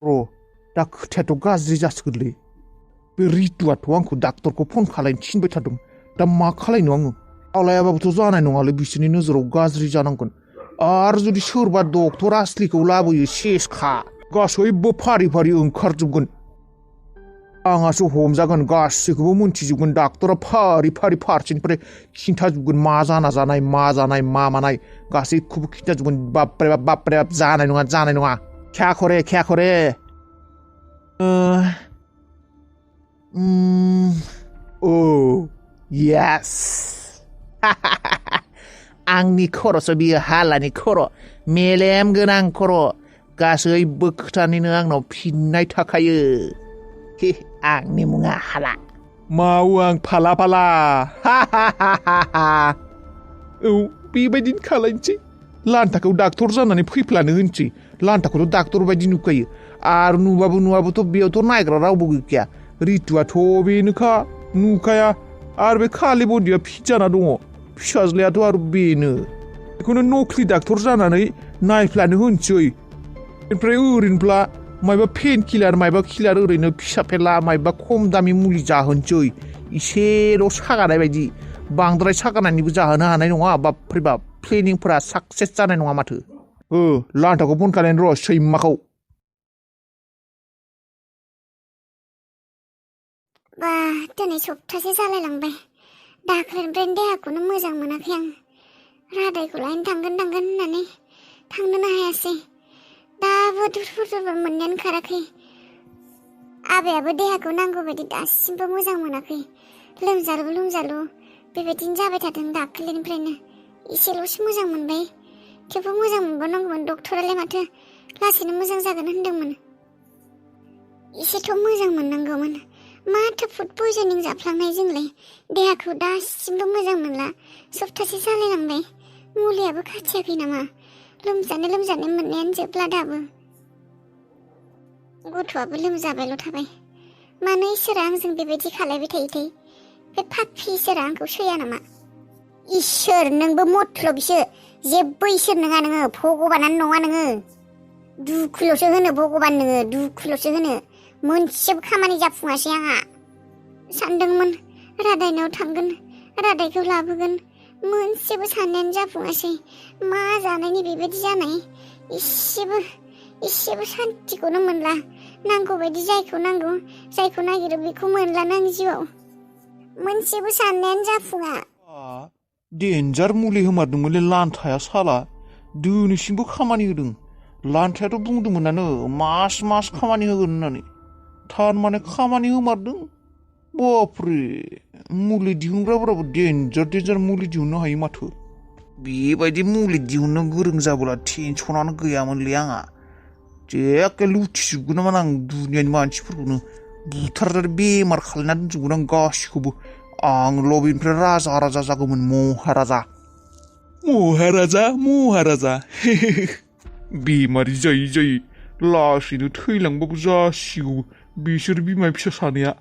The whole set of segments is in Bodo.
र' दा खोथायाथ' गाज्रि जासिगोनलै बे रितुआथ' आंखौ डाक्टरखौ फन खालायनो थिनबाय थादों दा मा खालायनो आङो खालायाबाबोथ' जानाय नङालै बिसोरनि नोजोराव गाज्रि जानांगोन आरो जुदि सोरबा डक्टर आसलिखौ लाबोयो सेसखा गासैबो फारि फारि ओंखारजोबगोन आंहासो हमजागोन गासैखौबो मोनथिजोबगोन डाक्टरा फारि फारि फारसेनिफ्राय खिन्थाजोबगोन मा जानाय मा मानाय गासैखौबो खिन्थाजोबगोन बापरे बाप जानाय नङा क्या करे ओ yes आंनि खर'सो बियो हालानि खर' मेलेम गोनां खर' गासैबो खोथानिनो आंनाव फिननाय थाखायो आंनि मुङा हाला मावो आं फाला औ बेबायदिनो खालायनोसै लान्थाखौ डाक्टर जानानै फैफ्लानो होनसै लान्थाखौथ' डाक्टर बायदि नुखायो आरो नुवाबोथ' बेयावथ' नायग्रा रावबो गैखाया रितुआथ' बेनोखा नुखाया आरो बे खालि बदिया फिट जाना दङ फिसाज्लायाथ' आरो बेनो बेखौनो नख्लि डाक्टर जानानै नायफ्लानो होनसै ओमफ्राय ओरैनोब्ला मायबा पेन किलार मायबा किलार ओरैनो फिसा फेला मायबा खम दामि मुलि जाहोनसै इसेल' सागानाय बायदि बांद्राय सागानायनिबो जाहोनो हानाय नङा बापरे बाप प्लेनिंफोरा साक्सेस जानाय नङा माथो लान्थाखौ फन खालायनो र' सैमाखौ बा दिनै सप्तासे जालायलांबाय दाख्लैनिफ्रायनो देहाखौनो मोजां मोनाखै आं रादायखौ लायनो थांगोन होननानै थांनोनो हायासै दाबो दुरबल मोननायानो खाराखै आबायाबो देहाखौ नांगौ बायदि दासिमबो मोजां मोनाखै लोमजालु बेबायदिनो जाबाय थादों दाख्लैनिफ्रायनो एसेल'सो मोजां मोनबाय थेवबो मोजां मोनबावनांगौमोन डक्टरालाय माथो लासैनो मोजां जागोन होनदोंमोन एसेथ' मोजां मोननांगौमोन माथो फुड पयजनिं जाफ्लांनाय जोंलाय देहाखौ दासिमबो मोजां मोनला सप्तासे जालायलांबाय मुलियाबो खाथियाखै नामा लोमजानाय मोननायानो जोबला दाबो गथ'आबो लोमजाबायल' थाबाय मानो इसोरा आंजों बेबायदि खालायबाय थायोथाय बे फाफि इसोरा आंखौ सैया नामा इसोर नोंबो मथलबसो जेबो इसोर नङा नोङो भगबानानो नङा नोङो दुखुल'सो होनो भगबान नोङो दुखुल'सो होनो मोनसेबो खामानि जाफुङासै आंहा सानदोंमोन रादायनाव थांगोन रादायखौ लाबोगोन मोनसेबो साननायानो जाफुङासै मा जानायनि बेबायदि जानाय इसेबो सान्थिखौनो मोनला नांगौ बायदि जायखौ नांगौ जायखौ नागिरो बेखौ मोनलानो आं जिउआव मोनसेबो साननायानो जाफुङा डेन्जार मुलि होमारदोंमोनलै लान्थाया साला दिनैसिमबो खामानि होदों लान्थायाथ' बुंदोंमोनानो मास खामानि होगोन होननानै थारमाने खामानि होमारदों बापरे मुलि दिहुनग्राफोराबो डेन्जार मुलि दिहुननो हायो माथो बेबायदि मुलि दिहुननो गोरों जाबोला टेनसनानो गैयामोनलै आंहा जेखे लुथिजोबगोन आं दुनियानि मानसिफोरखौनो बुथारनानै बेमार खालायनानै दोनजोबगोन आं गासिखौबो आं लबेनिफ्राय राजा जागौमोन महाराजा बेमारि जायै लासैनो थैलांबाबो जासिगौ बिसोर बिमा फिसा सानैया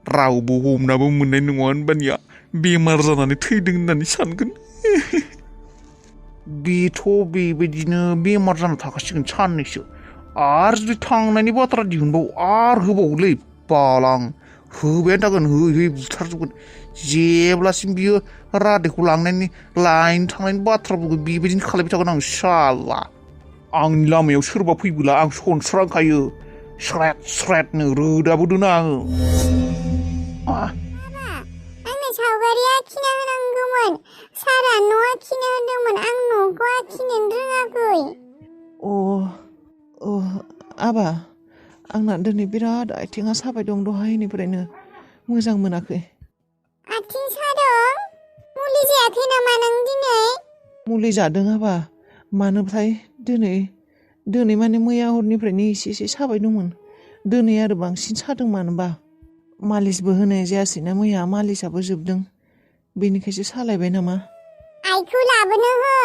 रावबो हमनाबो मोननाय नङा होनबानिया बेमार जानानै थैदों होननानै सानगोन बेथ' बेबायदिनो बेमार जाना थाखासिगोन साननैसो आरो जुदि थांनायनि बाथ्रा दिहुनबाव आरो होबावलै बालां होबायानो थागोन होयै बुथारजोबगोन जेब्लासिम बियो रादायखौ लायनो थांनायनि बाथ्राफोरखौ बेबायदिनो खालायबाय थागोन आं साला आंनि लामायाव सोरबा फैबोला आं सनस्रांखायो स्रेदनो रोदाबो दोना आङो आंनो सावगारि आखिना होनांगौमोन सारा न' आखिनो होदोंमोन आं न'खौ आखिनोनो रोङाखै आबा आंना दिनै बिराद आथिङा साबाय दं दहायनिफ्रायनो मोजां मोनाखै आथिं सादों मुलि जायाखै नामा नों दिनै मुलि जादों आबा मानोथाय दिनै माने मैया हरनिफ्रायनो एसे साबाय दंमोन दिनै आरो बांसिन सादों मानोबा मालिसबो होनाय जायासैना मैया मालिसाबो जोबदों बेनिखायसो सालायबाय नामा आइखौ लाबोनो हो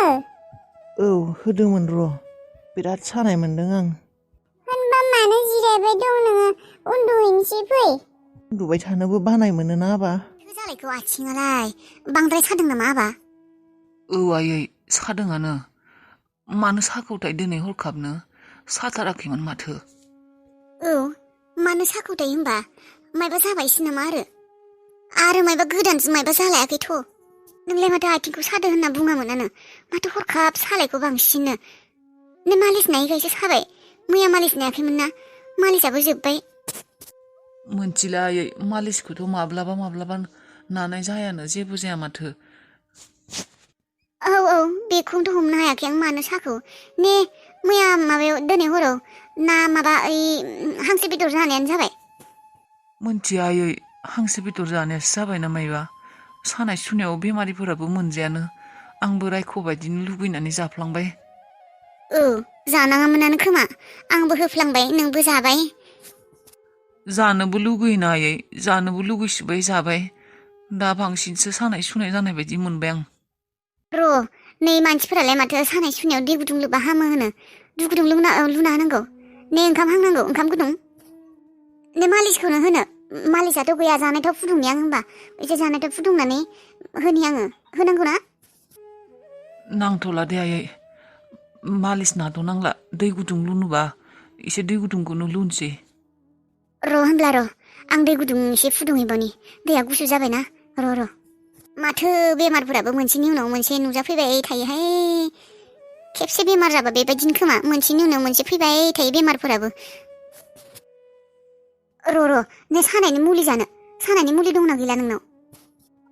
औ होदोंमोन र' बिराद सानाय मोनदों आं होनबा मानो जिरायबाय दं नोङो उन्दुहैनोसै फै उन्दुबाय थानोबो बानाय मोनोना आबा जालायखौ आथिङालाय बांद्राय सादों नामा आबा औ आयै सादोंआनो मानो साखौथाय दिनै हरखाबनो साथाराखैमोन माथो औ मानो साखौथाय होनबा मायबा जाबायसो नामा आरो मायबा गोदानजों मायबा जालायाखैथ' नोंलाय माथो आथिंखौ सादो होनना बुङामोनानो माथो हरखाब सालायखौ बांसिननो नों मालिस नायैखायसो साबाय मैया मालिस नायाखैमोन ना मालिसाबो जोब्बाय मोनथिला आयै मालिसखौथ' माब्लाबा नानाय जायानो जेबो जाया माथो औ बेखौथ' हमनो हायाखै आं मानो साखौ ने मैया माबायाव दिनै हराव ना माबा हांसो बेदर जानायानो जाबाय मोनथिया आयै हांसो बेदर जानायासो जाबायना मायबा सानाय सुनायाव बेमारिफोराबो मोनजायानो आंबो रायख'बायदिनो लुगैनानै जाफ्लांबाय औ जानाङामोनानो खोमा आंबो होफ्लांबाय नोंबो जाबाय जानोबो लुगैयोना आयै जानोबो लुगैसोबाय जाबाय दा बांसिनसो सानाय सुनाय जानाय बायदि मोनबाय आं र' नै मानसिफोरालाय माथो सानाय सुनायाव दै गुदुं लोबा हामो होनो दै गुदुं लुना होनांगौ ने ओंखाम हांनांगौ ओंखाम गुदुं ने मालिसखौनो होनो मालिसाथ' गैया जानायथाव फुदुंनि आं होनबा एसे जानायथाव फुदुंनानै होनि आङो होनांगौ ना नांथ'ला दे आयै मालिस नाथ' नांला दै गुदुं लुनोबा एसे दै गुदुंखौनो लुनोसै र' होनब्ला र' आं दै गुदुं एसे फुदुंहैबावनि दैया गुसु जाबायना र' माथो बेमारफोराबो मोनसेनि उनाव मोनसे नुजाफैबाय थायोहाय खेबसे बेमार जाबा बेबायदिनो खोमा मोनसेनि उनाव मोनसे फैबाय थायो बेमारफोराबो र' ने सानायनि मुलि दंना गैला नोंनाव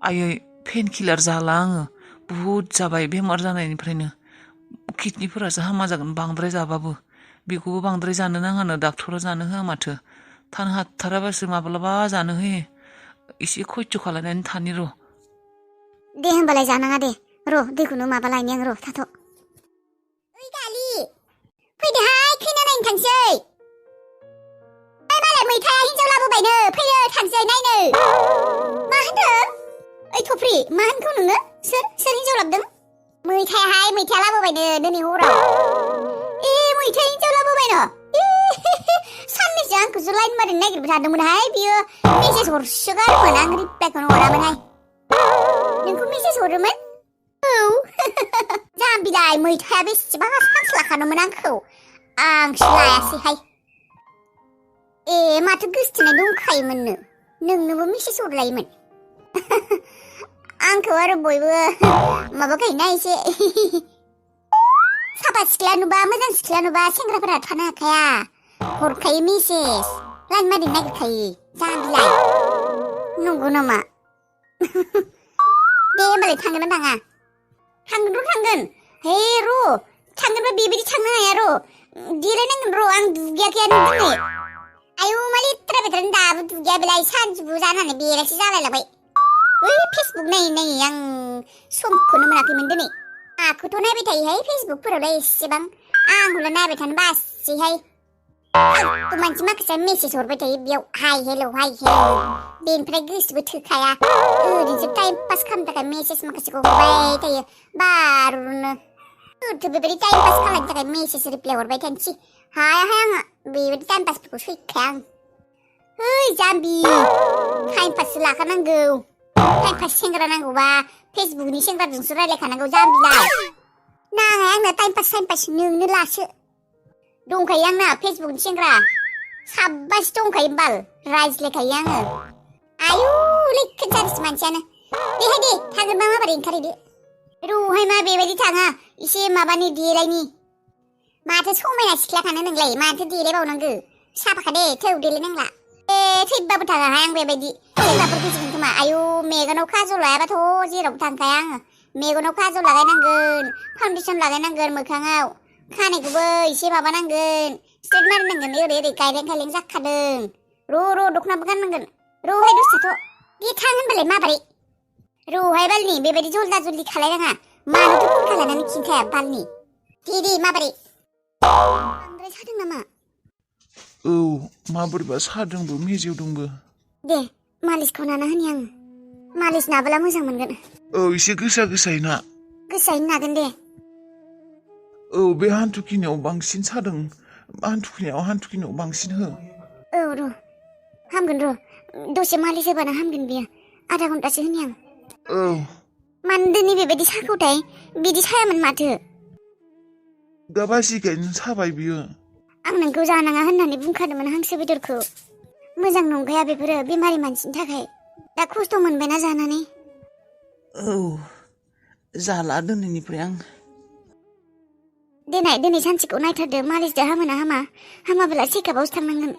आयै पेन किलार जाला आङो बुहुद जाबाय बेमार जानायनिफ्रायनो किडनिफोरासो हामा जागोन बांद्राय जाबाबो बेखौबो बांद्राय जानो नाङानो डाक्टरा जानो होआ माथो थानो हाथाराबासो माब्लाबा जानो होयो एसे खयथ' खालायनानै थानि र' दे होमबालाय जानाङा दे र' दैखौनो माबा लायनि आं र' थाथ' ओइ गालि फैदोहाय खैना नायनो थांसै मालाय मैथाया हिनजाव लाबोबायनो फैयो थांसै नायनो मा होनदों ओइ थफ्रि मा होनखौ नोङो सोर हिनजाव लाबोदों मैथाया लाबोबायनो दिनै हराव मैथाया हिनजाव लाबोबायनो साननैसो आंखौसो लाइन मारिनो नागिरबाय थादोंमोनहाय बियो मेसेज हरसोगारोमोन आं रिप्लाइखौनो हरामोनहाय नोंखौ मेसेज हरोमोन औ जाम्बिलाय मैथाया बेसेबा चान्स लाखादोंमोन आंखौ आंसो लायासैहाय माथो गोसथोनाय दंखायोमोननो नोंनोबो मेसेज हरलायोमोन आंखौ आरो बयबो माबाखायोना एसे साफा सिख्ला नुबा मोजां सिख्ला नुबा सेंग्राफोरा थानो हाखाया हरखायो मेसेज लाइन मारिनो नागिरखायो जाम्बिलाय नंगौ नामा दे होमबालाय थांगोन ना थाङा थांगोन हे र' थांगोनबा बेबायदि थांनो हाया र' देलायनांगोन र' आं दुगैयाखैयानो दिनै आयौ मा लेथ्रा बेथ्रानो दाबो दुगैया बेलाय सानजौफु जानानै बेलासो जालायलांबाय फेसबुक नायै आं समखौनो मोनाखैमोन दिनै माखौथ' नायबाय थायोहाय फेसबुकफोरावलाय एसेबां आं हले नायबाय थानो बासैहाय मानसि माखासे मेसेज हरबाय थायो बेयाव हाय हेल' बेनिफ्राय गोसोबो थोखाया ओरैनोसो टाइम पास खालामनो थाखाय मेसेज माखासेखौ हरबाय थायो बारुनो बेबायदि टाइम पास खालामनो थाखाय मेसेज रिप्लाय हरबाय थानोसै हायाहाय आङो बेबायदि टाइम पासफोरखौ सैखाया आं जाम्बि टाइम पाससो लाखानांगौ टाइम पास सेंग्रा नांगौबा फेसबुकनि सेंग्राजोंसो रायलायखानांगौ जाम्बिलाय नाङा आंना टाइम पास नोंनो लासो दंखायो आंना फेसबुकनि सेंग्रा साबबासो दंखायो बाल रायज्लायखायो आङो आयु लैखोन जारिसो मानसियानो देहाय दे थांगोनबा माबोरै ओंखारहैदो र'हाय मा बेबायदि थाङा एसे माबानि देलायनि माथो समायना सिख्लाखानो नोंलाय माथो देलायबावनांगौ साफाखा दे थौ देलायनांला थैबाबो थाङाहाय आं बेबायदि सेंग्राफोर गोसोगोन खोमा आयु मेगनाव खाजल लायाबाथ' जेरावबो थांखाया आङो मेगनाव खाजल लागायनांगोन फाउन्डेसन लागायनांगोन मोखाङाव खानायखौबो एसे माबानांगोन स्ट्रेट मारिनांगोन ओरै गायलें गायलें जाखादों र' दख'नाबो गाननांगोन र'हाय दसेथ' दे थां होनबालाय माबोरै र'हाय बालनि बेबायदि जल्दा जल्दि खालायनाङा मानोथो फन खालायनानै खिन्थाया बालनि दे माबोरै बांद्राय सादों नामा औ माबोरैबा सादोंबो मेजेवदोंबो दे मालिसखौ नाना होनि आं मालिस नाबोला मोजां मोनगोन औ एसे गोसायै ना गोसायैनो नागोन दे औ बे हान्थुखिनियाव बांसिन सादों हान्थुखिनियाव बांसिन हो औ र' हामगोन र' दसे मालिस होबानो हामगोन बियो आधा घन्टासो होनि आं औ मानो दिनै बेबायदि साखौथाय बिदि सायामोन माथो दा बासिखायनो साबाय बियो आं नोंखौ जानाङा होननानै बुंखादोंमोन हांसो बेदरखौ मोजां नंखाया बेफोरो बेमारि मानसिनि थाखाय दा खस्थ' मोनबायना जानानै औ जाला दिनैनिफ्राय आं दिनै सानसेखौ नायथारदो मालिसजों हामोना हामाब्ला चेकआपआवसो थांनांगोन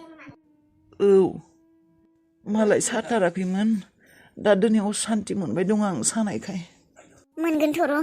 औ मालाय साथाराखैमोन दा दिनै सान्थि मोनबाय दं आं सानायखाय मोनगोनथ' र'